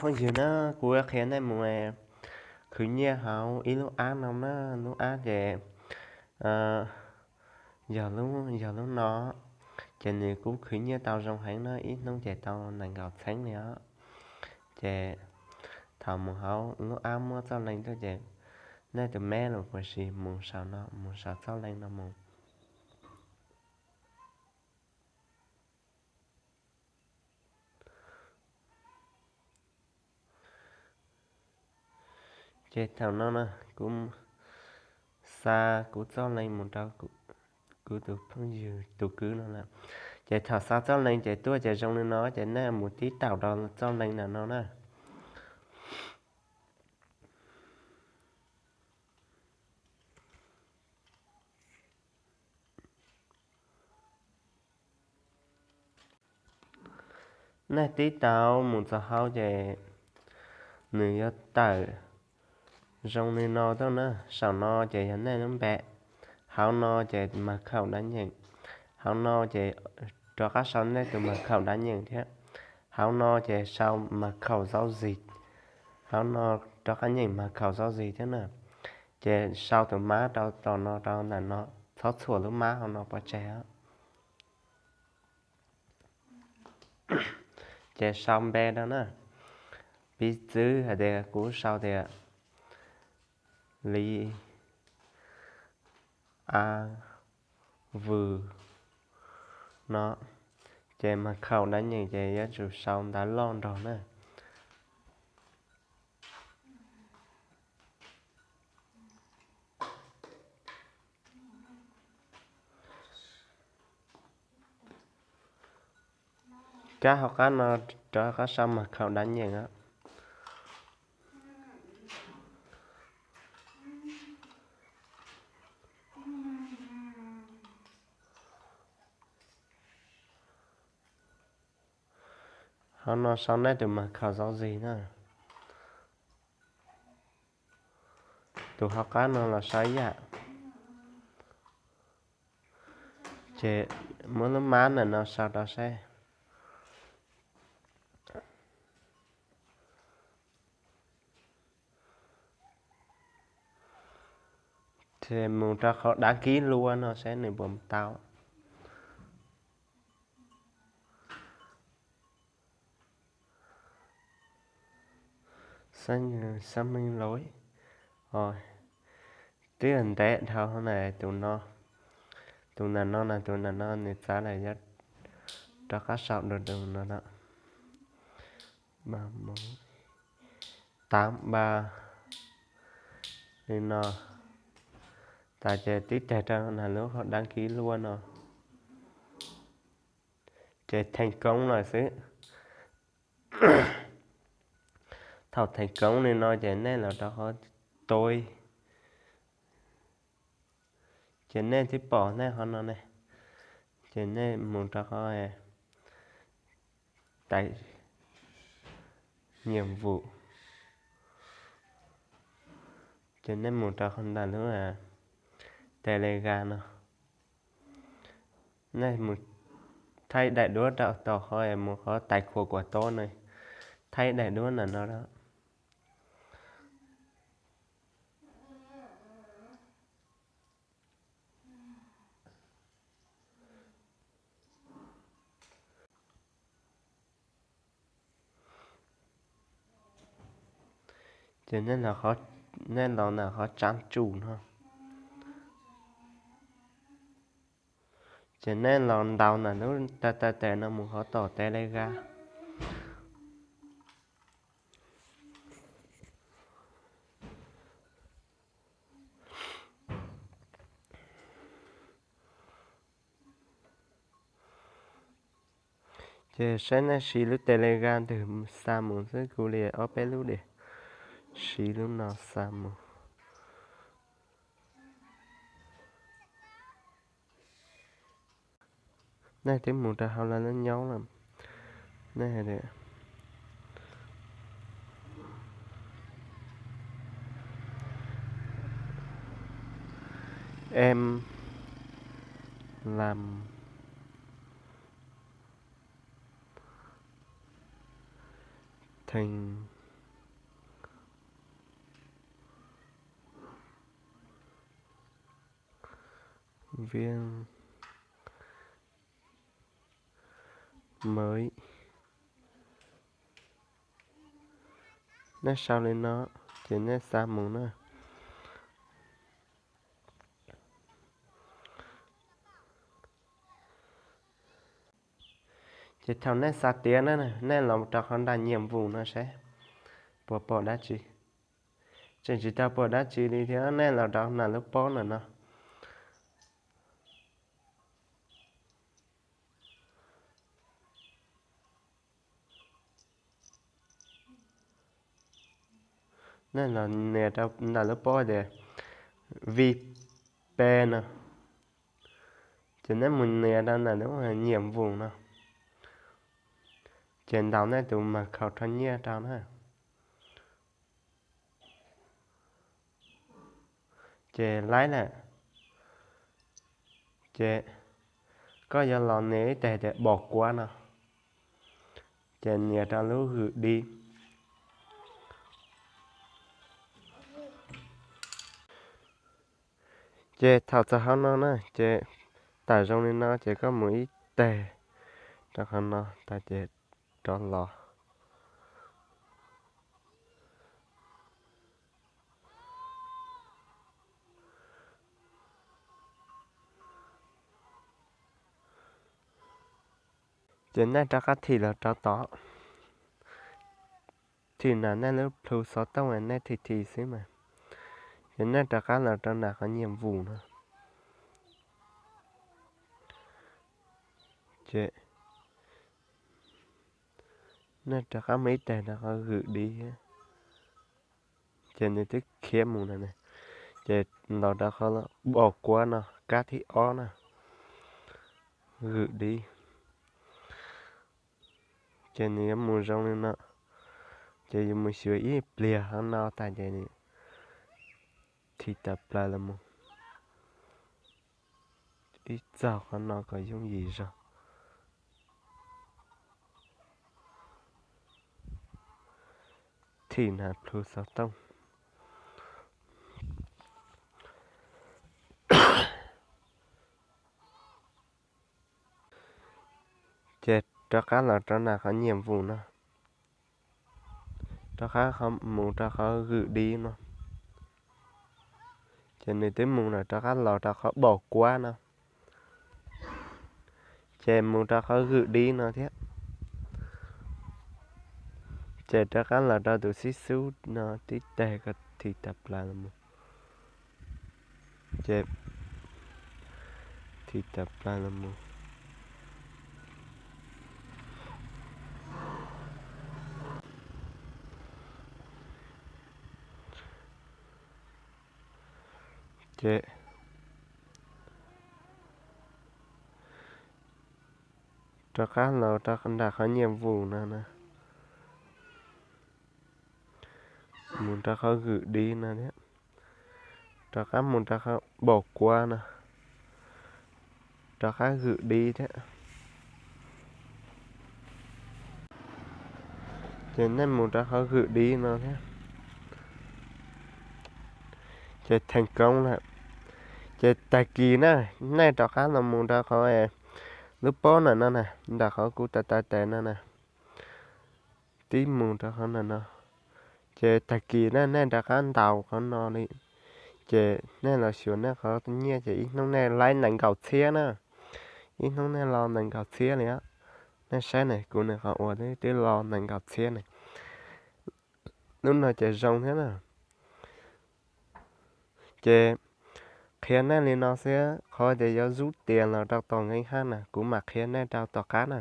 Phooj ywg na, kuv qhia nej mus khwv nyiaj hauv ib lub app no na, lub app ces yog, yog lub no, ces nws kuj khwv nyiaj tau zoo heev na, ib hnub ces tau nees nkaum txheeb li os. Ces thaum mus hauv lub app muab txoj leej tuaj ces nej tus meb los puas sis mus saum no, mus saum txoj leej no mus. Ces thaum no na, kuv xa kuv txoj leej mus rau kuv tus phooj ywg tus kwv no lawm. Ces thaum xa txoj leej ces tuaj ces zoo li no ces nej mus tib taum rau txoj leej ntawm no na. Nej tib taum mus txog hauv ces nws yuav tawm zoo li no tuaj na. Saum no ces yog nej lub npe, hauv no ces mas khaum dab nyeem, hauv no ces rov qab sau nej tus mas khaum dab nyeem thiab, hauv no ces sau mas khaum zaub zis, hauv no rov qab nyeem mas khaum zaub zis thiab na. Ces sau tus mab rau tom no rau ntawm no, txhob txhuam lub mab hauv no pov tseg. Ces sau npe rau na, piv txwv hais tias kuv sau tias Li A Vws no, ces mas khaum dab nyeem ces yuav tsum sau ntawv loj nrog na. Kab hauv qab no rov qab sau mas khaum dab nyeem. Hauv no sau nej tus mas khaum zaub zis na. Tus hauv qab no los sau ib yam. Ces muab lub mab ntawm no sau rau saib. Ces mus rau qhov dab kib luaj no saib nws puas tau. Xab meej lawm, twb ntev dhau na, tus no, tus ntawm no na, tus ntawm no nws txav lawm, yuav rov qab sau dua tus no no. Tav npa li no, tas ces tib teg rau na lub dab kib luaj no, ces theej koob lawm xwb. Thaum theej koob li no ces nej los rau qhov tua, ces nej twb pom nej qhov no ne, ces nej mus rau qhov tais nyiam vum, ces nej mus rau qhov ntawm lub Telegram no, nej mus thaij daim duab rau tom qhov mus qhov tais khuam kuam tob no, thaij daim duab ntawm no rau. Ces nej los ntawm qhov tsav tsuj no, ces nej los ntaus ntawm lub taw taw tes no mus qhov tom Telegram. Ces saib nej siv lub Telegram twg xa mus xwb, kuv li ob peb lub diam, siv lub no xa mus. Nej twb mus rau hauv lawv lub nyob lawm, nej hais tias em lam thành viên mới. Nej sau li no ces nej xa mus na. Ces thaum nej xa tiav na, nej los rau qhov ntaj nyiam vus no saib puas pom dab tsi. Tseem tsis tau pom dab tsi li thiab, nej los rau nram lub pob ntawm no. Nej los nias rau nram lub pob tias vi pe no, ces nej mus nias rau nram lub nyiam vus no, ces ntaus nej tus mas khaus rho nyiaj rau na. Ces laib lawm, ces koj yuav los nias ib teg tias bom kuav no, ces nias rau lub gửi đi. Ces thaum txog hauv no na ces tawm zoo li no ces koj mus ib teg rau qhov no tas ces rov los. Ces nej rov qab thim los rau tod, thim nram nej lub plhu xov tooj nej thim thim xwb mas, ces nej rov qab los rau nram qhov nyiam vus no, ces nej rov qab mus ib teg rau qhov gửi đi, ces nws twb khiav mus na, ces ntaus rau qhov bom kuav no kab thib ob na, gửi đi. Ces nws yuav mus zoo li no, ces yuav mus xyuas ib pliag qhov no tas ces nws thim tawm plaws los mus ib txog qhov no kom yooj yim zog. Thim nram plhu xov tooj. Ces rov qab los rau nram qhov nyiam vus no, rov qab mus rau qhov gửi đi no, ces nws twb mus lawm, rov qab los rau qhov bom kuav no, ces mus rau qhov gửi đi no thiab, ces rov qab los rau tus xib xub no tib teg kom thim tawm plaws los mus, ces thim tawm plaws los mus. Ces rov qab los rau nram qhov nyiam vus no na, mus rau qhov gửi đi no thiab, rov qab mus rau qhov bom kuav no, rov qab gửi đi thiab. Ces nej mus rau qhov gửi đi no thiab, ces thành công lawm. Ces tag kis na, nej rov qab los mus rau qhov lub pob ntawm no na, nram qhov kuv taw taw tes no na, tib mus rau qhov ntawm no. Ces tag kis na nej rov qab ntaus qhov no li, ces nej los xyuas nej qhov nyiaj ces ib hnub nej laib nees nkaum txhiab na, ib hnub nej los nees nkaum txhiab li. Nej saib ne, kuv nws qhov uas twb los nees nkaum txhiab ne. Lub no ces zoo thiab na. Ces qhia nej li no xwb, qhov tias yuav rub tias los rau tom nkeeb hab na, kuv mam qhia nej rau tom qab na.